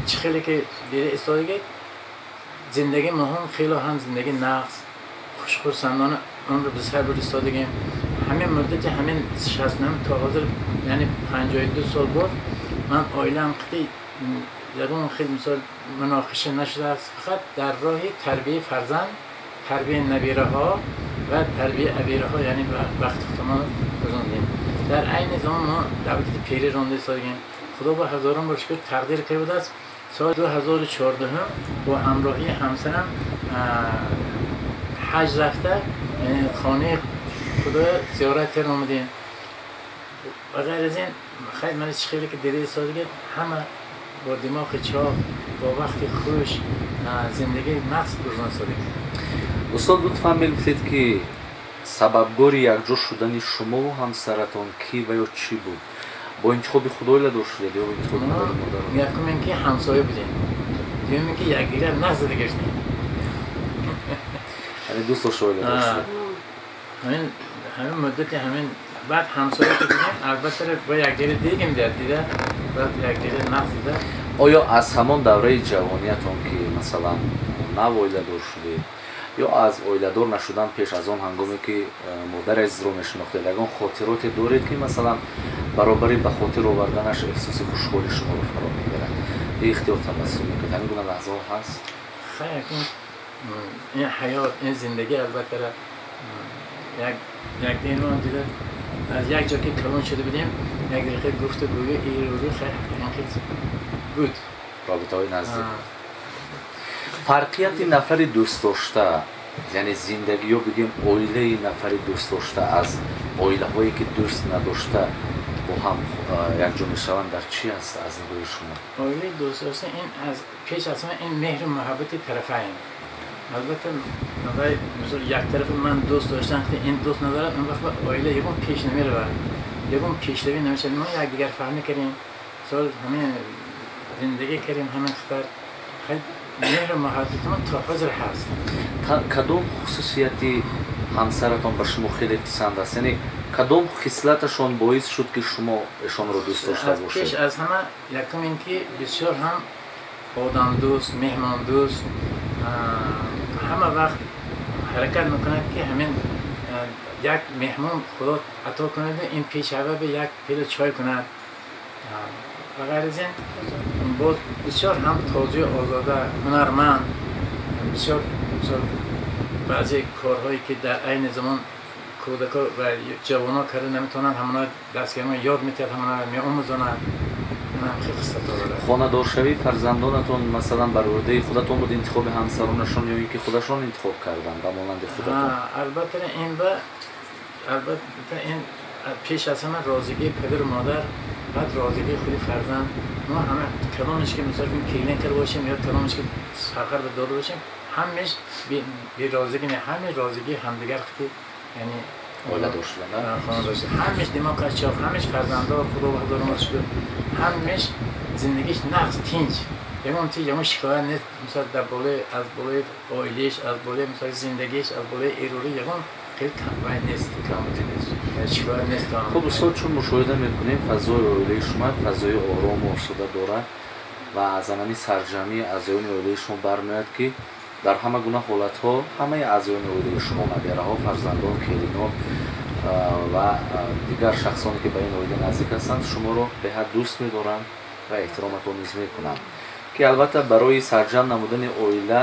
чӣ хеле ки дида истодагӣ зиндагии мо ҳам хеле ҳам зиндагии нағз хушхурсандона умр ба сар бурда истодагем. Ҳамин муддати ҳамин 69 то ҳозир, яъне 52 сол буд, ман оилаам қити ягон хел мисол муноқиша нашудааст. Фақат дар роҳи тарбияи фарзанд, тарбияи набираҳо ва тарбияи абираҳо, яъне вақти худамон гузондем. Дар айни замон мо давлати пирӣ ронда истодагем. Худо ба ҳазорон бор шукр тақдир карда будааст. Соли 2014 бо ҳамроҳии ҳамсарам ҳаҷ рафта, хонаи худо зиёрат карда омадем. Ба ғайр аз ин хайр, ман чӣ хеле ки дида истодагӣ, ҳама бо димоғи чоқ, бо вақти хуш зиндагии нағз гузаронда истодагем. Устод, лутфан мегуфтед, ки сабабгори якҷо шудани шумову ҳамсаратон кӣ ва ё чӣ буд? Бо интихоби худ оиладор шудед ё интихоби падару модар? Якум ин ки ҳамсоя будем, дуюм ин ки якдигар нағз зада гаштем. Яъне дӯст дошта оиладор шудед? Ҳамин муддати ҳамин баъд ҳамсоя ки будем, албатта бо якдигар дидем, дида баъд якдигар нағз дида. Оё аз ҳамон давраи ҷавониятон, ки масалан нав оиладор шудед, ё аз оиладор нашудан пеш аз он, ҳангоме ки модари азизро мешинохтед, ягон хотироте доред, ки масалан баробари ба хотир оварданаш эҳсоси хушҳолӣ шуморо фаро мегирад, беихтиёр табассум мекунед? Ҳамин гуна лаҳзаҳо ҳаст? Хайр, ин ҳаёт, ин зиндагӣ, албатта як дин мо дида аз як ҷо ки калон шуда будем, як дақиқа гуфтугӯи ирӯру хайр буд. Робитаҳои наздик. Фарқияти нафари дӯстдошта, яъне зиндагӣ ё бигем оилаи нафари дӯстдошта аз оилаҳое ки дӯст надошта бо ҳам якҷо мешаванд, дар чӣ аст аз нигоҳи шумо? Оилаи дӯстдошта ин аз пеш аз ҳама ин меҳру муҳаббати тарафайн. Албатта мисол як тарафи ман дӯст доштан, ин дӯст надорад, он вақт оила ягон пеш намеравад, ягон пешравӣ намешавад. Мо якдигар фаҳмӣ кардем, мисол ҳамин зиндагӣ кардем, ҳамин қадар меҳру муҳаббатамон то ҳозир ҳаст. Кадом хусусияти ҳамсаратон ба шумо хеле писанд аст? Яъне кадом хислаташон боис шуд, ки шумо эшонро дӯст дошта бошед? Пеш аз ҳама якум ин ки бисёр ҳам одамдӯст, меҳмондӯст, ҳама вақт ҳаракат мекунад, ки ҳамин як меҳмон худо ато кунад, ин пешава як пила чой кунад. Ба ғайр аз ин боз бисёр ҳам тозаи озода, ҳунарманд, бисёр баъзе корҳое ки дар айни замон кӯдако ва ҷавонҳо карда наметавонанд, ҳамона дастгирма ёд метиҳад, ҳамона меомӯзонад. Хонадоршавии фарзандонатон масалан бар уҳдаи худатон буд интихоби ҳамсаронашон ё ин ки худашон интихоб карданд ба монанди худатон? Албатта ин ба албатта ин пеш аз ҳама розигии падару модар, баъд розигии худи фарзанд. Мо ҳама кадомеш ки мисол келин карда бошем ё кадомеш ки сафар ба дода бошем, ҳамеш берозигӣ не, ҳаме розигии ҳамдигар қити, яъне оиладор шудан. Хонадор шудан. Ҳамеш димоғаш чоқ, ҳамеш фарзанддор, худо ҳазорон шукр, ҳамеш зиндагиш нағз, тинҷ, ягон чиз, ягон шикоят нест. Мисол дар болои аз болои оилаиш, аз болои мисол зиндагиш, аз болои эрурӣ ягон хеле вай нест, камбудӣ нест, шикоят нест. Хуб, устод, чун мушоҳида мекунем, фазои оилаи шумо фазои орому осуда дорад ва аз анами сарҷамъии аъзоёни оилаи шумо бармеояд, ки дар ҳама гуна ҳолатҳо ҳамаи аъзоёни оилаи шумо, набераҳо, фарзандон, келинон ва дигар шахсоне ки ба ин оила наздик ҳастанд, шуморо беҳад дӯст медоранд ва эҳтироматон низ мекунанд, ки албатта барои сарҷамъ намудани оила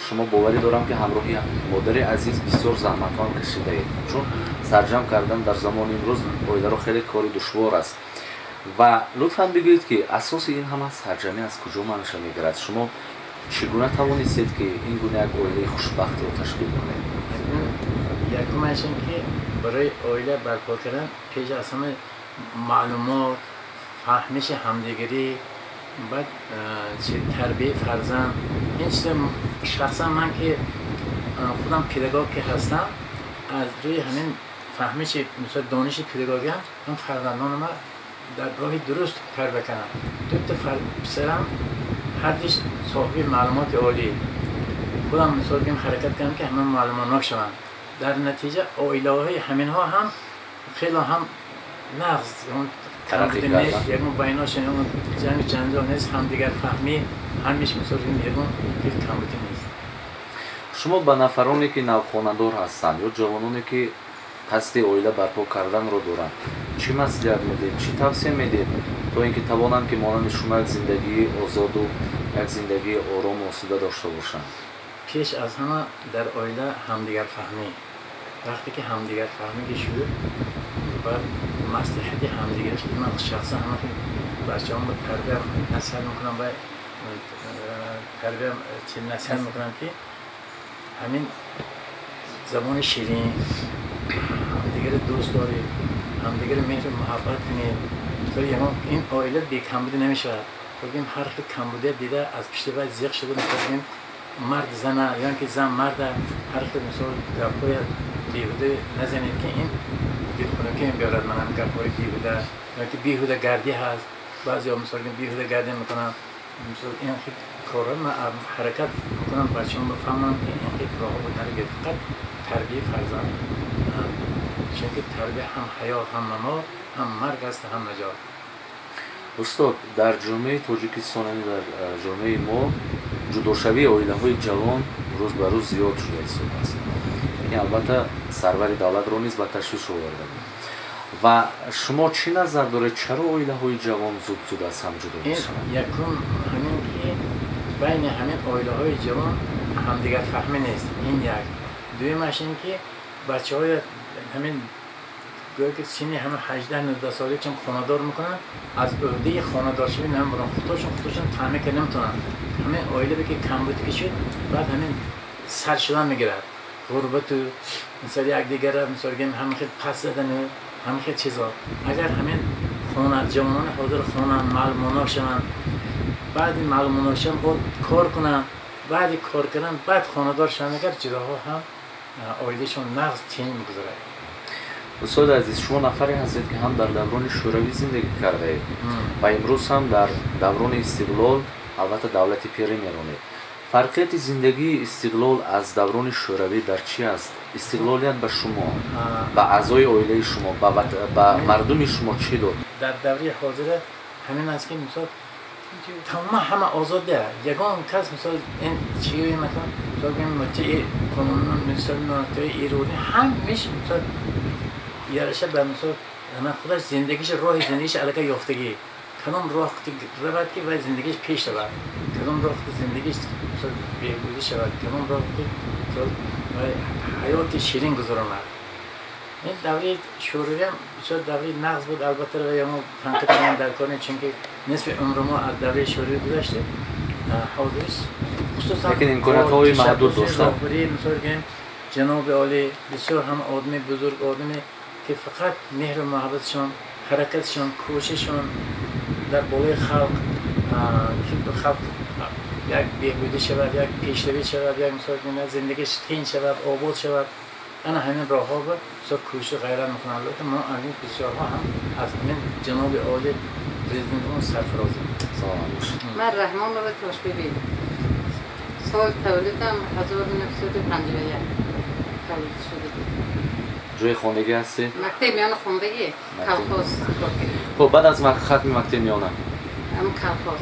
шумо, боварӣ дорам, ки ҳамроҳи модари азиз бисёр заҳматҳо ҳам кашидаед, чун сарҷамъ кардан дар замони имрӯз оиларо хеле кори душвор аст. Ва лутфан бигӯед, ки асоси ин ҳама сарҷамъӣ аз куҷо манша мегирад? Шумо чӣ гуна тавонистед, ки ин гуна як оилаи хушбахтро ташкил кунед? Якумаш ин ки барои оила барпо кардан пеш аз ҳама маълумот, фаҳмиши ҳамдигарӣ, баъд тарбияи фарзанд. Ин чиза шахсан ман ки худам педагог ки ҳастам, аз рӯи ҳамин фаҳмиши мисол дониши педагогиам ман фарзандонама дар роҳи дуруст тарбия кардам. Дута писарам ҳардуш соҳиби маълумоти олӣ. Худам мисол гим ҳаракат кардам, ки ҳама маълумотнок шаванд. Дар натиҷа оилаҳои ҳаминҳо ҳам хело ҳам нағз. тараққӣ кардан ягон байношон ягон ҷанг ҷанҷол нест, ҳамдигар фаҳмӣ ҳамеш мисол ягон ҳеҷ камбудӣ нест. Шумо ба нафароне ки навхонадор ҳастанд ё ҷавононе ки қасди оила барпо карданро доранд, чӣ маслиҳат медиҳед, чӣ тавсия медиҳед, то ин ки тавонанд ки монанди шумо як зиндагии озоду як зиндагии орому осуда дошта бошанд? Пеш аз ҳама дар оила ҳамдигарфаҳмӣ. Вақте ки ҳамдигарфаҳмӣ ки шуд, баъд маслиҳати ҳамдигараш. Ман шахсан ҳама бачаҳоро тарбия насиҳат мекунам ва тарбия насиҳат мекунам ки ҳамин забони ширин, ҳамдигарро дӯст доред, ҳамдигарро меҳру муҳаббат кунед. Ин оила бекамбудӣ намешавад. Ҳар хел камбудия дида аз пишти вай зиқ шуда, мисол мард зана ё ки зан марда, ҳар хел мисол гапҳои беҳуда назанед ки ин дилхунукӣ биёрад. Манам гапҳои беҳуда ё ки беҳуда гардӣ ҳаст, баъзеҳо мисол беҳуда гардӣ мекунанд. Мисол ин хел корҳо ман ҳаракат мекунам бачаҳом бифаҳмам ки ин хел роҳҳо нарагед. Фақат тарбияи фарзанд, чунки тарбия ҳам ҳаёт, ҳам мамот, ҳам марг аст, ҳам наҷот. Устод, дар ҷомеаи Тоҷикистон, яъне дар ҷомеаи мо ҷудошавии оилаҳои ҷавон рӯз ба рӯз зиёд шуда истодааст. Ин албатта сарвари давлатро низ ба ташвиш оварда буд. Ва шумо чӣ назар доред, чаро оилаҳои ҷавон зуд-зуд аз ҳам ҷудо мешаванд? Якум ҳамин ки байни ҳамин оилаҳои ҷавон ҳамдигарфаҳмӣ нест, ин як. Дуюмаш ин ки бачаҳои ҳамин гӯё ки синни ҳама 18-19 сола чун хонадор мекунанд, аз ӯҳдаи хонадоршавӣ намебаранд, худошон таъмин карда наметавонанд. Ҳамин оилае ки камбудӣ ки шуд, баъд ҳамин сар шудан мегирад, ғурбату мисол якдигара мисол ҳама хел пас задану ҳама хел чизо. Агар ҳамин хона ҷавонони ҳозир хонанд, маълумонок шаванд, баъди маълумонок шаванд бо кор кунанд, баъди кор кардан баъд хонадор шаванд, агар ҷудоҳо ҳам оилашон нағз тинҷ мегузарад. Устоди азиз, шумо нафаре ҳастед ки ҳам дар даврони шӯравӣ зиндагӣ кардаед ва имрӯз ҳам дар даврони истиқлол, албатта давлати пирӣ меронед. Фарқияти зиндагии истиқлол аз даврони шӯравӣ дар чӣ аст? Истиқлолият ба шумо, ба аъзои оилаи шумо, ба мардуми шумо чӣ дод? Дар давраи ҳозира ҳамин аст ки мисол тамоман ҳама озода, ягон кас мисол ин чиёи макон, мисол мутии қонун, мисол мутии эронӣ ҳамеш мисол яраша ба мисол ҳама худаш зиндагиш, роҳи зиндагиш аллакай ёфтагӣ, кадом роҳ равад ки вай зиндагиш пеш равад, кадом роҳ ки зиндагиш мисол беҳбудӣ шавад, кадом роҳ ки мисол вай ҳаёти ширин гузаронад. Ин давраи шӯравӣ ҳам бисёр давраи нағз буд, албатта ва мо танқид кунем дар кор нест, чунки нисфи умри мо аз давраи шӯравӣ гузашта. Ҳозириш хусусан лекин имкониятҳои маҳдуд доштанд. Роҳбарии мисол гӯем ҷаноби олӣ бисёр ҳам одами бузург, одаме ки фақат меҳру муҳаббатшон, ҳаракатшон, кӯшишшон дар болои халқ, ки халқ як беҳбудӣ шавад, як пешравӣ шавад, як мисол зиндагиш тинҷ шавад, обод шавад. Ана ҳамин роҳҳо ба бисёр кӯшишу ғайрат мекунанд. Албатта мо аз ин бисёрҳо ҳам аз ҳамин ҷаноби олӣ президентамон сарфарозем. Саломат бошед. Ман Раҳмонова Тошбибӣ. Соли тавлидам 1951 тавлид шуда. Ҷои хондагӣ ҳастед? Мактаби миёна хондагӣ, колхоз кор кардем. Хуб, баъд аз хатми мактаби миёна? Ҳам колхоз.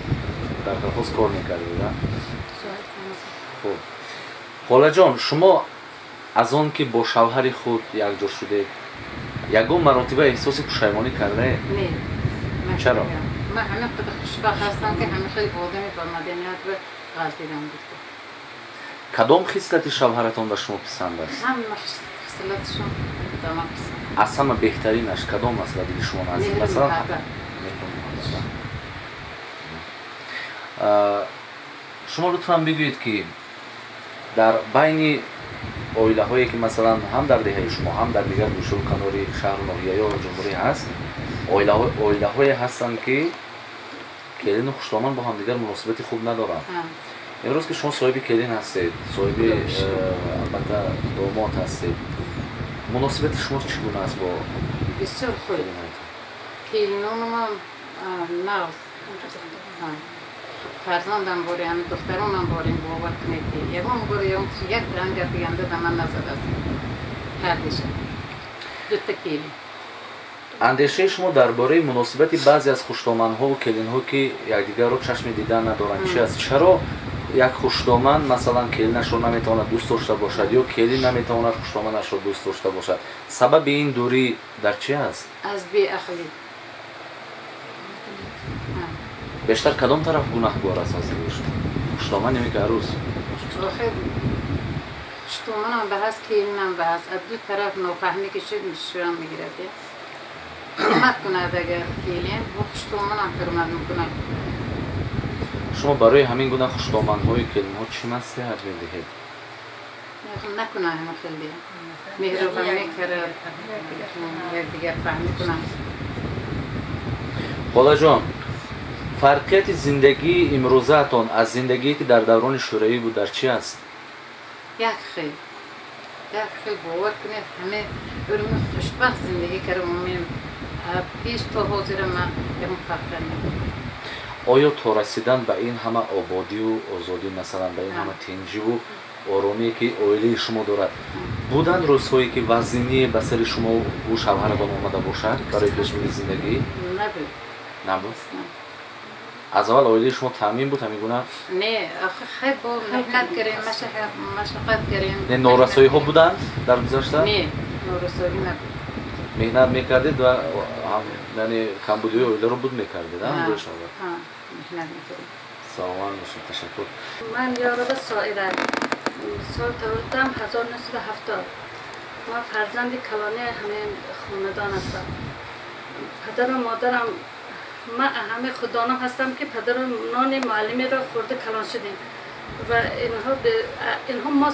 Дар колхоз кор мекардед, а? Хуб. Холаҷон, шумо аз он ки бо шавҳари худ якҷо шудед, ягон маротиба эҳсоси пушаймонӣ кардаед? Не. Чаро? Ман ҳамин қадар хушбахт ҳастам ки ҳамин хел одами ба маданият ва ғалтидам гуфта. Кадом хислати шавҳаратон ба шумо писанд аст? Ҳама хислаташон ба ман писанд. Аз ҳама беҳтаринаш кадом аст ба дили шумо наздик? Масалан, меҳру муҳаббат. Шумо лутфан бигӯед ки дар байни оилаҳое ки масалан ҳам дар деҳаи шумо, ҳам дар дигар гӯшаву канори шаҳру ноҳияё ҷумҳурӣ ҳаст, оилаҳое ҳастанд ки келину хуштоман бо ҳамдигар муносибати хуб надоранд. Имрӯз ки шумо соҳиби келин ҳастед, соҳиби албатта домод ҳастед, муносибати шумо чӣ гуна аст бо бисёр хуб. Келинонамам нағз, фарзандам борем, ҳамин духтаронам борем, бовар кунед ки ягон бор як ранг гапиганда да ман назадааст. Ҳардиша дута келин. Андешаи шумо дар бораи муносибати баъзе аз хуштоманҳову келинҳо, ки якдигарро чашми дидан надоранд, чи аст? Чаро як хуштоман, масалан, келинашро наметавонад дӯст дошта бошад ё келин наметавонад хуштоманашро дӯст дошта бошад? Сабаби ин дурӣ дар чи аст? Аз беақлӣ. Бештар кадом тараф гунаҳгор аст аз дили шумо? Хуштоман ё ки арӯс? Хуштоманам ба ҳаст, келинам ба ҳаст. Аз ду тараф нофаҳмӣ ки шуд, мишурам мегирад. Ҳурмат кунад агар келин, бо хуштоманам ҳурмат мекунад. Шумо барои ҳамин гуна хуштоманҳои келинҳо чӣ маслиҳат медиҳед? Накунад ҳама хеле. Меҳрубонӣ карад, якдигар фаҳмӣ кунад. Холаҷон, фарқияти зиндагии имрӯзаатон аз зиндагие ки дар даврони шӯравӣ буд дар чи аст? Як хел. Як хел, бовар кунед, ҳама урми хушбахт зиндагӣ кардам. Пеш то ҳозира ман ягон фарқият надорам. Оё то расидан ба ин ҳама ободиву озодӣ, масалан, ба ин ҳама тинҷиву оромие ки оилаи шумо дорад, буданд рӯзҳое ки вазниние ба сари шумо ӯ шавҳаратон омада бошад барои пешбурди зиндагӣ? Набуд. Набуд? Аз аввал оилаи шумо таъмин буд ҳамин гуна? Не, хай бо меҳнат кардем, машаққат кардем. Не, норасоиҳо буданд дар гузашта? Не, норасоӣ набуд. Меҳнат мекардед ва яъне камбудиҳои оиларо буд мекардед, меҳнат мекардем. Саломат бошед, ташаккур. Ман Ёрова Соира, сол таваллудам 1970. Ман фарзанди калони ҳамин хонадон ҳастам. Падару модарам, ман ҳама худдонам ҳастам ки падару нони муаллимиро хӯрда калон шудем ва инҳо мо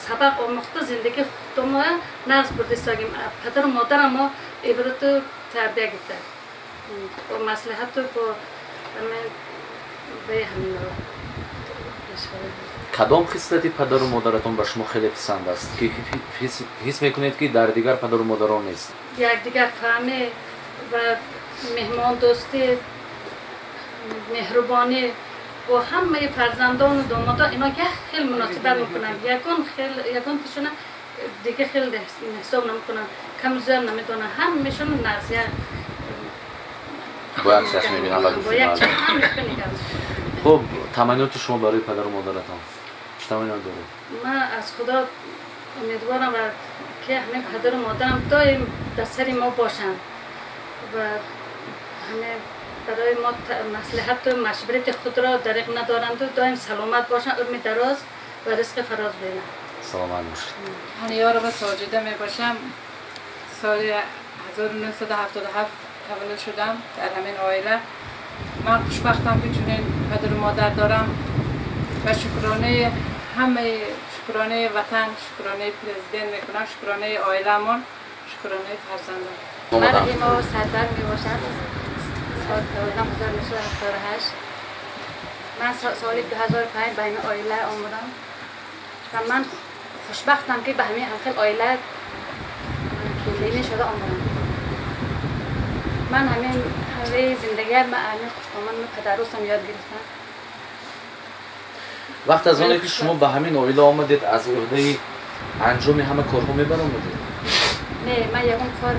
сабақ омӯхта зиндагии худмо нағз бурда истодем. Падару модарам мо ибрату тарбия гирифта бо маслиҳату бо ҳаминро. Кадом хислати падару модаратон ба шумо хеле писанд аст, ки ҳис мекунед ки дар дигар падару модарон нест? Якдигар фаҳмӣ ва меҳмондӯстӣ, меҳрубонӣ бо ҳамаи фарзандону домодон. Ино як хел муносибат мекунанд, ягон тишона дига хел ҳисоб намекунанд, каму зиёд намедонанд, ҳамаашон нағз бо як чашм мебинанд. Бо як чашм ҳамаашон нигоҳ. Хуб, таманниёти шумо барои падару модаратон чӣ таманниёт доред? Ман аз Худо умедворам ки ҳамин падару модарам доим дар сари мо бошанд ва ҳама барои мо маслиҳату машварати худро дариқ надоранду доим саломат бошанд, умри дароз ва ризқи фароз бинанд. Саломат бошед. Ман Ёрова Соҷида мебошам. Соли 1977 таваллуд шудам дар ҳамин оила. Ман хушбахтам ки чунин падару модар дорам ва шукронаи ҳамаи, шукронаи ватан, шукронаи президент мекунам, шукронаи оиламон, шукронаи фарзандон. Ман Имо Сардар мебошам. Соли 1978. Ман соли 2005 ба ҳамин оила омадам ва ман хушбахтам ки ба ҳамин ҳамхел оила келинӣ шуда омадам. Ман ҳамин ҳамаи зиндагиам ман ҳамин хуштоман падарусам ёд гирифтам. Вақт аз оне ки шумо ба ҳамин оила омадед, аз ӯҳдаи анҷоми ҳама корҳо мебаромадед? Не, ман ягон кор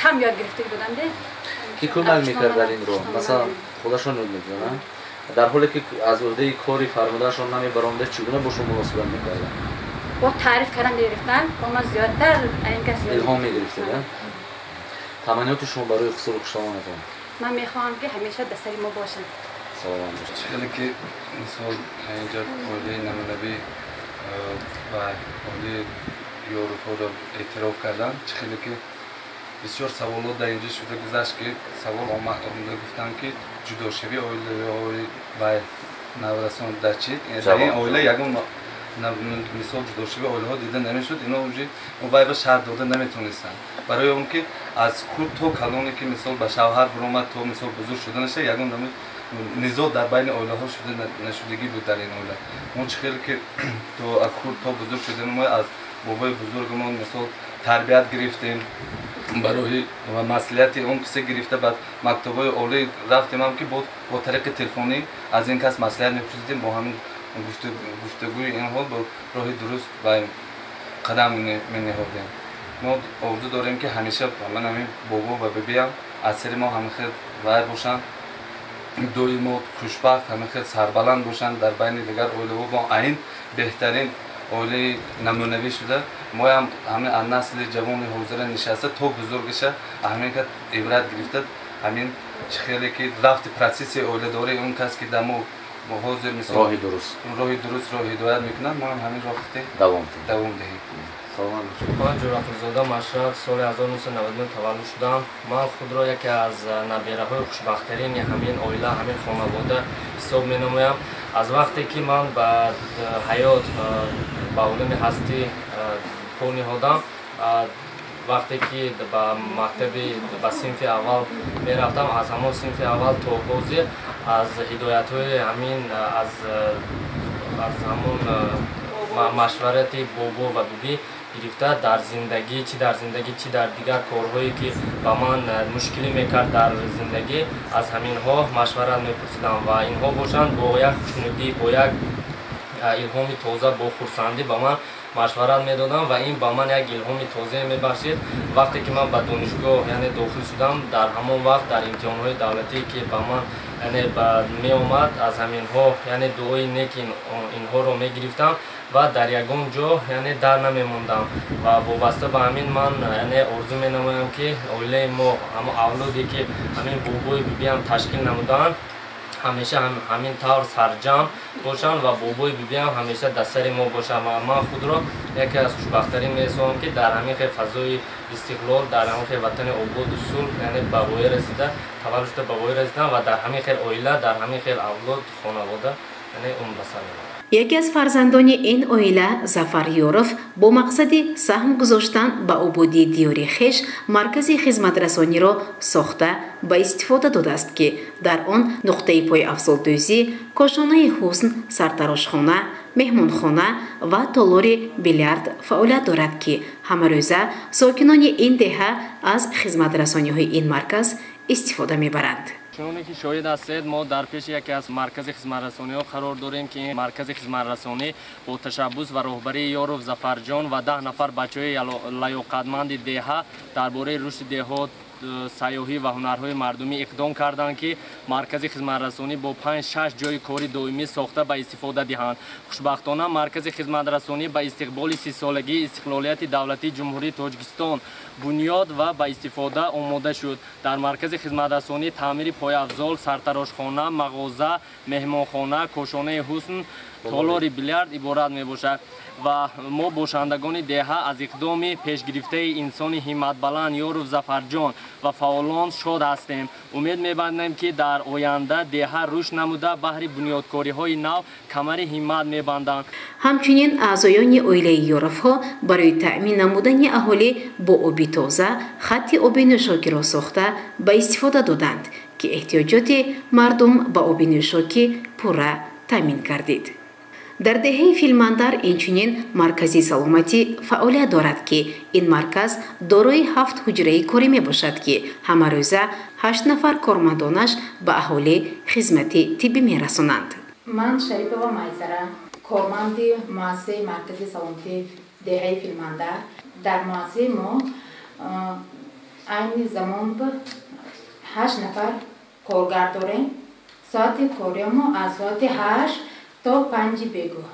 кам ёд гирифта будам. Ки кӯмак мекард дар ин роҳ? Масалан, худашон ёд медоданд? Дар ҳоле ки аз ӯҳдаи кори фармудаашон намебаромадед, чӣ гуна бо шумо муносибат мекарданд? Бо таъриф кардан мегирифтанд, бо ман зиёдтар ин кас илҳом мегирифтед. Таманниёти шумо барои хусуру хуштомонатон? Ман мехоҳам ки ҳамеша дар сари мо бошанд. Саломат бошед. Хеле ки мисол инҷо оилаи намунавӣ ва оилаи ёруфоро эътироф карданд, чӣ хеле ки бисёр саволот дар инҷо шуда гузашт, ки савол омада гуфтанд ки ҷудошавии оилаҳои ва наврасон дар чи? Дар ин оила ягон мисол ҷудошавии оилаҳо дида намешуд. Ино уже вай ба шаҳр дода наметонистанд, барои он ки аз хурд то калоне ки мисол ба шавҳар биромад то мисол бузург шуданаша ягон низоъ дар байни оилаҳо шуда нашудагӣ буд дар ин оила. Мо чӣ хеле ки то аз хурд то бузург шудани мо аз бобои бузургамон мисол тарбият гирифтем, барои ва маслиҳати он кисе гирифта ба мактабҳои олӣ рафтем, ҳам ки бо тариқи телефонӣ аз ин кас маслиҳат мепурсидем, бо ҳамин гуфтугӯи инҳо бо роҳи дуруст ва қадам менеҳодем. Мо орзу дорем, ки ҳамеша ман ҳамин бобо ва бибиам аз сари мо ҳама хел вай бошанд, доимо хушбахт, ҳама хел сарбаланд бошанд дар байни дигар оилаҳо. Мо айн беҳтарин оилаи намунавӣ шуда, моям ҳамин аз насли ҷавони ҳозира нишаста то бузургиша ҳамин ка ибрат гирифта, ҳамин чӣ хеле ки рафти процесси оиладории он кас, ки дар мо ҳозир мисол роҳи дурустро ҳидоят мекунад, моам ҳамин роҳи давом диҳем. Ман Ҷӯрақулзода Машраб, соли 1999 таваллуд шудам. Ман худро яке аз набераҳои хушбахттарини ҳамин оила, ҳамин хонавода ҳисоб менамоям. Аз вақте ки ман ба ҳаёт, ба олами ҳастӣ по ниҳодам, вақте ки ба мактаби, ба синфи аввал мерафтам, аз ҳамон синфи аввал то ҳозир аз ҳидоятҳои ҳамин, аз ҳамон машварати бобо ва бибӣ гирифта, дар зиндагӣ, чӣ дар зиндагӣ, чӣ дар дигар корҳое, ки ба ман мушкилӣ мекард дар зиндагӣ, аз ҳаминҳо машварат мепурсидам ва инҳо бошанд бо як хушнудӣ, бо як илҳоми тоза, бо хурсандӣ ба ман машварат медодам ва ин ба ман як илҳоми тозае мебахшид. Вақте ки ман ба донишгоҳ, яъне, дохил шудам, дар ҳамон вақт дар имтиҳонҳои давлатӣ, ки ба ман, яъне, меомад, аз ҳаминҳо, яъне, дуои неки инҳоро мегирифтам ва дар ягон ҷо, яъне, дар намемондам. Ва вобаста ба ҳамин ман, яъне, орзу менамоям, ки оилаи мо, ҳамон авлоде, ки ҳамин бобои бибиам ташкил намудаанд, ҳамеша ҳамин тавр сарҷамъ бошанд ва бобои бибиам ҳамеша дар сари мо бошанд. Ва ман худро яке аз хушбахттарин меҳисобам, ки дар ҳамин хел фазои истиқлол, дар ҳамин хел ватани ободу сулҳ, яъне, ба воя расида, таваллуд шуда, ба воя расидам ва дар ҳамин хел оила, дар ҳамин хел авлод, хонавода, яъне, умр ба сар мебарам. Яке аз фарзандони ин оила Зафар Ёров бо мақсади саҳм гузоштан ба ободии диёри хеш маркази хизматрасониро сохта ба истифода додааст, ки дар он нуқтаи пойафзолдӯзӣ, кошонаи ҳусн, сартарошхона, меҳмонхона ва толори билярд фаъолият дорад, ки ҳамарӯза сокинони ин деҳа аз хизматрасониҳои ин марказ истифода мебаранд. Чуноне ки шоҳид ҳастед, мо дар пеши яке аз маркази хизматрасониҳо қарор дорем, ки ин маркази хизматрасонӣ бо ташаббус ва роҳбарии Ёров Зафарҷон ва 10 нафар бачаҳои лаёқатманди деҳа дар бораи рушди деҳот, сайёҳӣ ва ҳунарҳои мардумӣ иқдом карданд, ки маркази хизматрасонӣ бо 5-6 ҷойи кори доимӣ сохта ба истифода диҳанд. Хушбахтона, маркази хизматрасонӣ ба истиқболи 30-солагии истиқлолияти давлатии Ҷумҳурии Тоҷикистон бунёд ва ба истифода омода шуд. Дар маркази хизматрасонӣ таъмири пойафзол, сартарошхона, мағоза, меҳмонхона, кошонаи ҳусн, толори билярд иборат мебошад. Ва мо, бошандагони деҳа, аз иқдоми пешгирифтаи инсони ҳимматбаланд Ёров Зафарҷон ва фаъолон шод ҳастем. Умед мебандем, ки дар оянда деҳа рушд намуда, баҳри бунёдкориҳои нав камари ҳиммат мебанданд. Ҳамчунин аъзоёни оилаи Ёровҳо барои таъмин намудани аҳолӣ бо оби тоза хатти оби нӯшокиро сохта ба истифода доданд, ки эҳтиёҷоти мардум ба оби нӯшокӣ пурра таъмин гардид. Дар деҳаи Филмандар инчунин маркази саломатӣ фаъолият дорад, ки ин марказ дорои 7 ҳуҷраи корӣ мебошад, ки ҳамарӯза 8 нафар кормандонаш ба аҳолӣ хизмати тиббӣ мерасонанд. Ман Шарипова Майсара, корманди муассисаи маркази саломатии деҳаи Филмандар. Дар муассисаи мо айни замон 8 нафар коргар дорем. Соати кории мо аз соати 8 то 5 бегоҳ.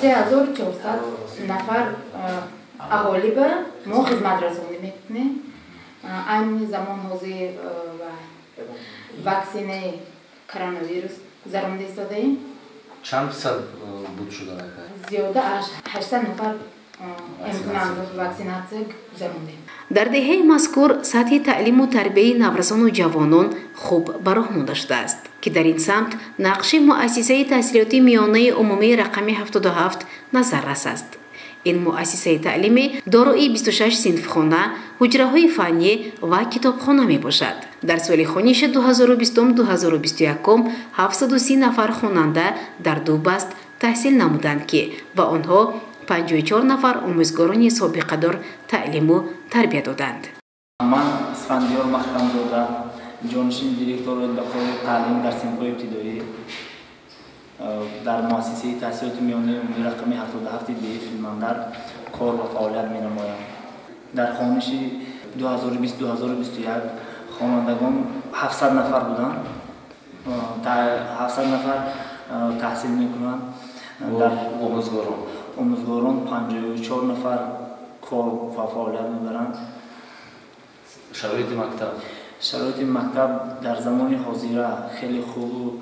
3400 нафар аҳолӣ ба мо хизматрасонӣ мекунем. Айни замон ҳозир ваксинаи коронавирус гузаронда истодаем. Чанд фисад буд шуда? Зиёда аз 800 нафар ваксинатсия гузарондем. Дар деҳаи мазкур сатҳи таълиму тарбияи наврасону ҷавонон хуб ба роҳ монда шудааст, ки дар ин самт нақши муассисаи таҳсилоти миёнаи умумии рақами 77 назаррас аст. Ин муассисаи таълимӣ дорои 26 синфхона, ҳуҷраҳои фаннӣ ва китобхона мебошад. Дар соли хониши 2020-2021 730 нафар хонанда дар ду баст таҳсил намуданд, ки ба онҳо 54 нафар омӯзгорони собиқадор таълиму тарбия доданд. Ман Исфандиёр Маҳкамзода, ҷонишини директор оид ба кори таълим дар синфҳои ибтидоӣ дар муассисаи таҳсилоти миёнаи умумии рақами 77 деҳаи Филмандар кор ва фаъолият менамоям. Дар хониши 2020-2021 хонандагон 700 нафар буданд. 700 нафар таҳсил мекунанд. Дар омӯзгорон 54 нафар кор ва фаъолият мебаранд. Шароити мактаб? Шароити мактаб дар замони ҳозира хеле хубу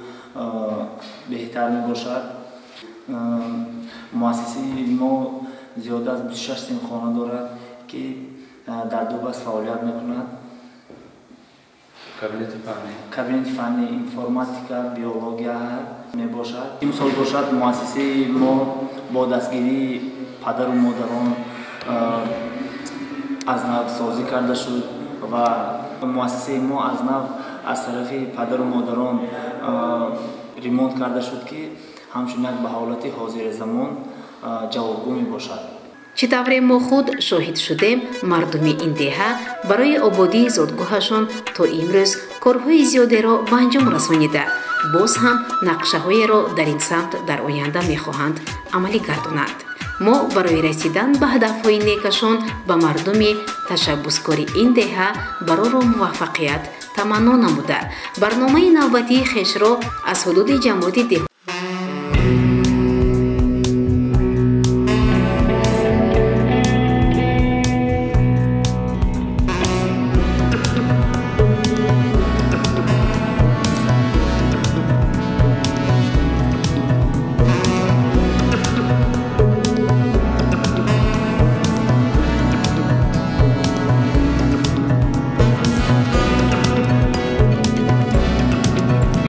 беҳтар мебошад. Муассисаи мо зиёда аз 26 синфхона дорад, ки дар ду баст фаъолият мекунад. Кабинети фаннӣ? Кабинети фаннӣ информатика, биология мебошад. Имсол бошад муассисаи мо бо дастгирии падару модарон аз нав созӣ карда шуд ва муассисаи мо аз нав аз тарафи падару модарон ремонт карда шуд, ки ҳамчун як ба ҳолати ҳозири замон ҷавобгӯ мебошад. Чӣ тавре мо худ шоҳид шудем, мардуми ин деҳа барои ободии зодгоҳашон то имрӯз корҳои зиёдеро ба анҷом расонида, боз ҳам нақшаҳоеро дар ин самт дар оянда мехоҳанд амалӣ гардонанд. Мо барои расидан ба ҳадафҳои некашон ба мардуми ташаббускори ин деҳа барору муваффақият таманно намуда, барномаи навбатии хешро аз ҳудуди ҷамоати деҳ